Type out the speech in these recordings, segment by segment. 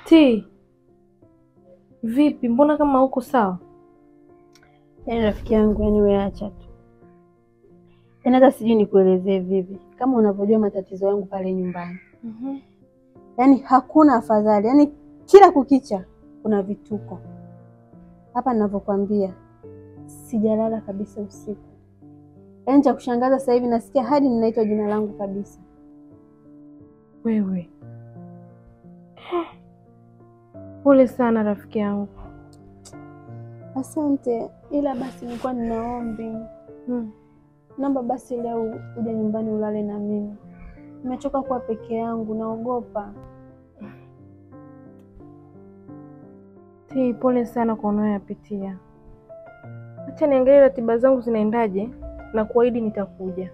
T, vipi? Mbona kama uko sawa? Yaani rafiki yangu, yani wewe acha tu. Yaani hata sijui nikuelezee vipi. Kama unavyojua matatizo yangu pale nyumbani. Yaani hakuna afadhali. Yaani kila kukicha kuna vituko. Hapa ninavyokuambia sijalala kabisa usiku. Yaani cha kushangaza sasa hivi nasikia hadi ninaitwa jina langu kabisa. Wewe. Pole sana rafiki yangu. Asante, ila basi nilikuwa ninaombi. Naomba basi leo uje nyumbani ulale na mimi. Nimechoka kuwa peke yangu, naogopa. Ti, pole sana kwa unayoyapitia. Acha niangalie ratiba zangu zinaendaje na kuahidi nitakuja.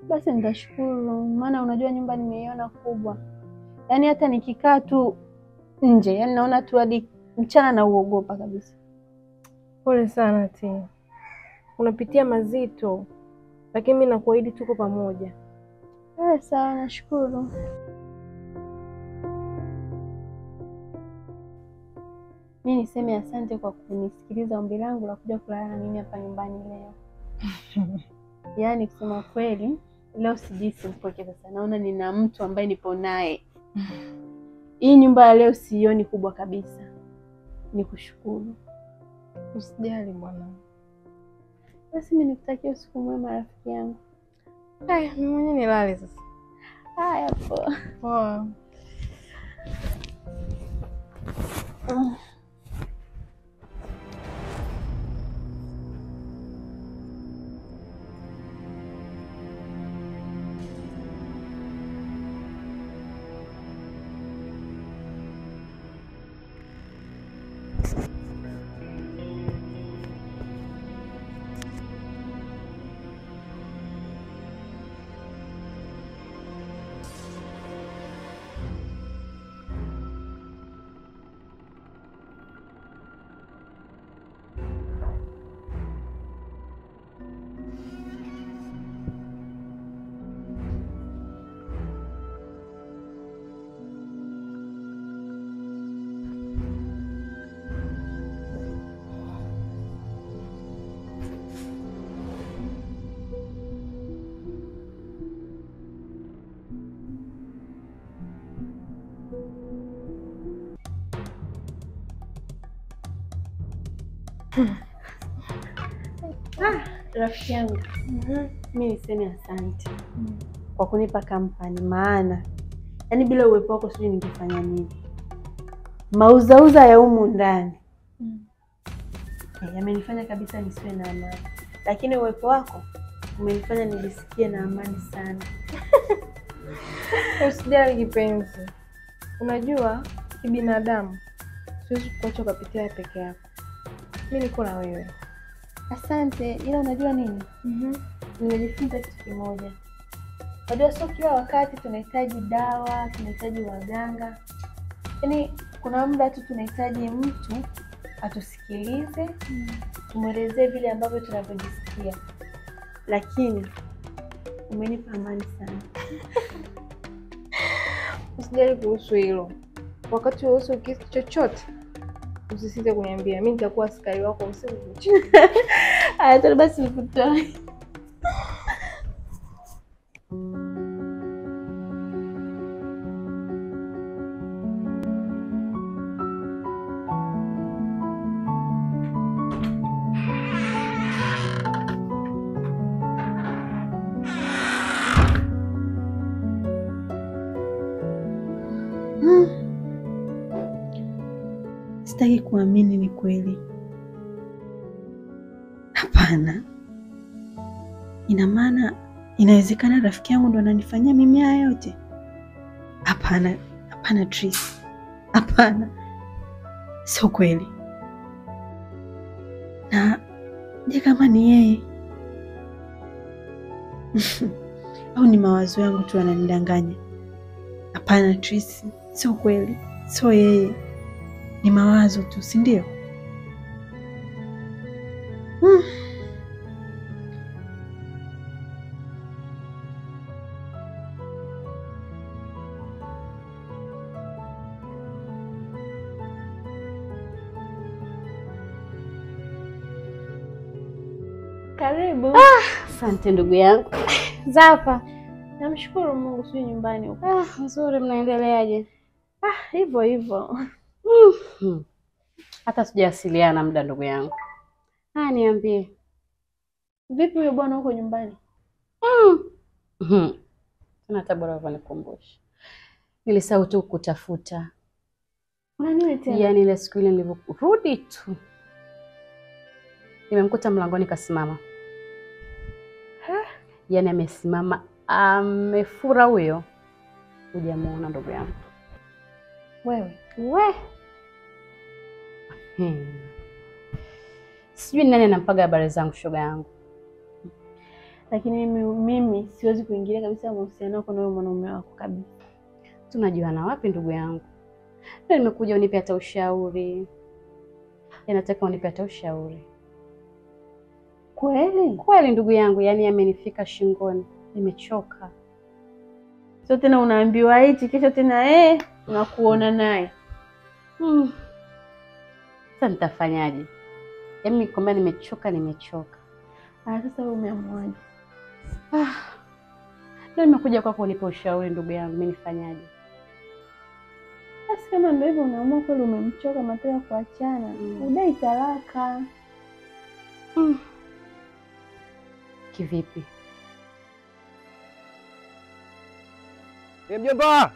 Basi nitashukuru, maana unajua nyumba nimeiona kubwa. Yaani hata nikikaa tu nje, yaani naona tu hadi mchana na uogopa kabisa. Pole sana Ti. Unapitia mazito, lakini mimi nakuahidi tuko pamoja. Sawa, nashukuru. Mimi niseme asante kwa kunisikiliza ombi langu la kuja kulala na mimi hapa nyumbani leo. Yaani kusema kweli, leo sijisi mpweke sasa. Naona nina mtu ambaye nipo naye. Hii nyumba ya leo sioni kubwa kabisa. Nikushukuru. Usijali bwana. Basi mimi nikutakia usiku mwema rafiki yangu. Haya, mimi mwenyewe nilale sasa. Haya, poa. Poa. Rafiki yangu, mimi niseme asante kwa kunipa kampani, maana yaani bila uwepo wako sijui ningefanya nini. Mauzauza ya humu ndani yamenifanya kabisa nisiwe na amani, lakini uwepo wako umenifanya nijisikie na amani sana. Usijali kipenzi, unajua kibinadamu siwezi kukuacha ukapitia peke yako. Mimi niko na wewe. Asante, ila unajua nini? Nimejifunza kitu kimoja. Unajua sio kila wakati tunahitaji dawa, tunahitaji waganga. Yaani kuna muda tu tunahitaji mtu atusikilize, tumuelezee vile ambavyo tunavyojisikia. Lakini umenipa amani sana. Usijali kuhusu hilo. Wakati wowote ukihisi chochote usisite kuniambia. Mimi nitakuwa askari wako usiku kucha. Haya, basi nikutoe. Sitaki kuamini ni kweli. Hapana. Ina maana inawezekana rafiki yangu ndo ananifanyia mimi haya yote? Hapana, hapana Tris. Hapana. Sio kweli. Na je kama ni yeye? Au ni mawazo yangu tu yananidanganya? Hapana Tris, sio kweli. Sio yeye. Ni mawazo tu, si ndio? Karibu. Asante ndugu yangu. Zapa. Namshukuru Mungu, sio nyumbani huko. Nzuri, mnaendeleaje? Hivyo hivyo. Hata sijawasiliana muda ndugu yangu. Niambie. Vipi huyo bwana huko nyumbani? Tuna tabora wanikumbusha. Nilisahau tu kutafuta. Una nini tena? Yaani ile siku ile nilivyorudi tu nimemkuta mlangoni kasimama. Yaani amesimama amefura huyo. Hujamuona ndugu yangu. Wewe? We. Sijui nani anampaga habari zangu shoga yangu. Lakini mimi siwezi kuingilia kabisa mahusiano yako na huyo mwanaume wako kabisa. Tunajuana wapi ndugu yangu? Leo nimekuja unipe hata ushauri. Nataka unipe hata ushauri. Kweli? Kweli ndugu yangu, yani amenifika shingoni. Nimechoka. Sio tena unaambiwa hichi kesho tena unakuona naye. Sasa nitafanyaje? Yaani nikwambia nimechoka, nimechoka. Sasa wewe umeamuaje? Leo nimekuja kwako unipe ushauri ndugu yangu, mimi nifanyaje? Basi kama ndio hivyo unaamua kweli umemchoka mataka kuachana, udai talaka. Kivipi? Mjomba.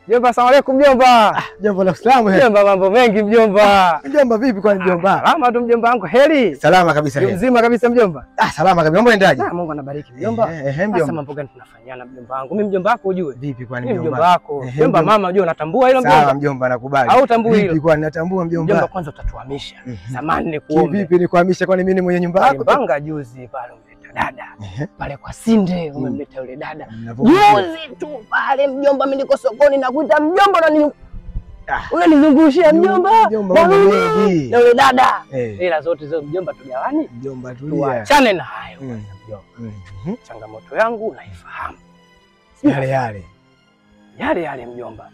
Mjomba, asalamu alaykum mjomba. Jambo la Uislamu. Mjomba, mambo mengi mjomba. Mjomba vipi kwani mjomba? Salama tu mjomba wangu, heri. Salama kabisa heri. Mzima kabisa mjomba. Salama kabisa. Mambo yaendaje? Mungu anabariki mjomba. Mjomba. Sasa mambo gani tunafanyana mjomba wangu? Mimi mjomba wako ujue. Vipi kwani mjomba? Mjomba wako. Mjomba mama ujue unatambua hilo mjomba? Sawa mjomba, nakubali. Au utambui hilo? Vipi kwani natambua mjomba? Mjomba kwanza utatuhamisha. Samahani nikuombe. Vipi nikuhamisha kwani mimi ni mwenye nyumba yako? Mbanga juzi pale umeleta dada. Pale kwa Sinde umemleta yule dada. Juzi tu pale mjomba mimi niko sokoni nakuita mjomba na unanizungushia mjomba. Na yule dada. Ila zote hizo mjomba tugawani. Mjomba tulia. Tuachane na hayo mjomba. Changamoto yangu naifahamu. Yale yale. Yale yale mjomba.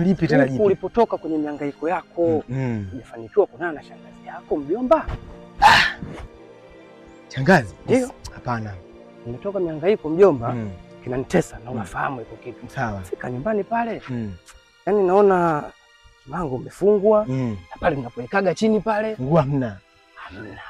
Lipi tena jipi? Ulipotoka kwenye mihangaiko yako, hujafanikiwa kunana na shangazi yako mjomba? Shangazi? Ndio. Hapana. Nimetoka mihangaiko mjomba, kinanitesa na unafahamu iko kitu. Sawa. Fika nyumbani pale. Yaani naona mlango umefungwa. Na pale ninapowekaga chini pale. Funguo hamna. Hamna.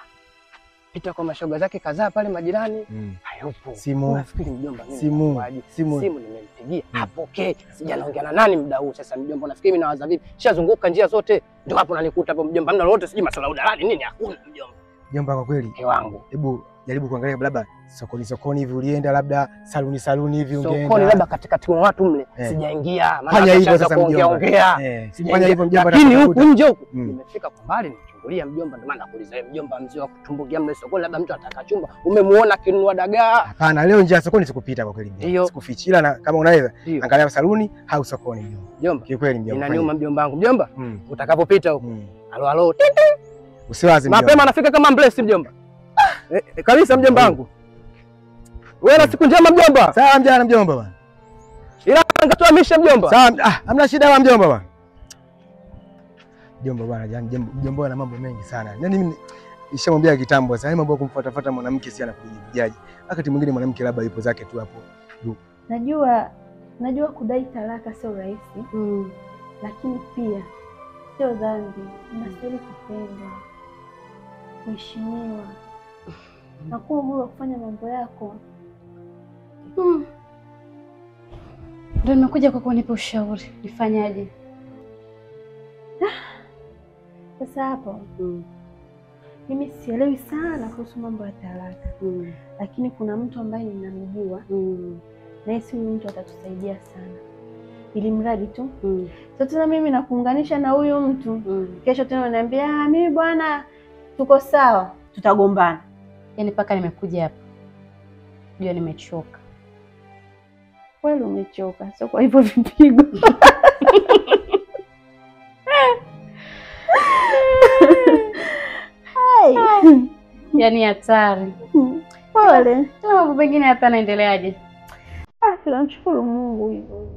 Pita kwa mashoga zake kadhaa pale majirani, hayupo. Simu. Unafikiri mjomba mimi Simu nimempigia, hapokei. Sijanaongea na nani muda huu sasa mjomba, unafikiri mimi nawaza vipi? Shazunguka njia zote, ndio hapo unanikuta hapo mjomba. Hamna lolote, sijui masuala udalali nini, hakuna mjomba. Mjomba kwa kweli. Mke wangu. Hebu jaribu kuangalia labda sokoni hivi ulienda, labda saluni hivi ungeenda. Sokoni labda katikati mwa watu mle sijaingia, maana fanya hivyo sasa mjomba. Fanya hivyo mjomba. Lakini huku nje huku nimefika kwa mbali nimechungulia mjomba, ndio maana nakuuliza wewe mjomba, mzee wa kutumbukia mle sokoni, labda mtu ataka chumba, umemuona kinunua dagaa? Hapana, leo nje ya sokoni sikupita kwa kweli mjomba. Sikufichi, ila kama unaweza angalia saluni au sokoni mjomba. Mjomba. Kikweli mjomba. Inaniuma mjomba wangu mjomba. Utakapopita huko. Alo alo. Usiwazi mjomba. Mapema nafika kama mblesi mjomba. Kabisa mjomba wangu. Wewe na siku njema mjomba. Sawa mjana mjomba bwana. Ila angatuhamisha mjomba. Sawa, hamna shida wa mjomba bwana. Mjomba bwana, mjomba ana mambo mengi sana. Yaani mimi nishamwambia kitambo sasa, mambo ya kumfuatafuta mwanamke si anakujijaji. Wakati mwingine mwanamke labda yupo zake tu hapo. Najua kudai talaka sio rahisi. Lakini pia sio dhambi. Unastahili kupendwa, kuheshimiwa na kuwa huru kufanya mambo yako. Ndio nimekuja kwa kunipa ushauri. Nifanyaje? Sasa hapo mimi sielewi sana kuhusu mambo ya talaka. Lakini kuna mtu ambaye ninamjua. Na yeye huyu mtu atatusaidia sana. Ili mradi tu. Sasa tena mimi nakuunganisha na huyu mtu. Kesho tena unaniambia mimi bwana tuko sawa, tutagombana. Yaani paka nimekuja hapa. Ndio nimechoka. Kweli umechoka, sio kwa hivyo vipigo. Hai. Yaani hatari. Pole. Tena mambo mengine hapa yanaendeleaje? Tunamshukuru Mungu hivyo.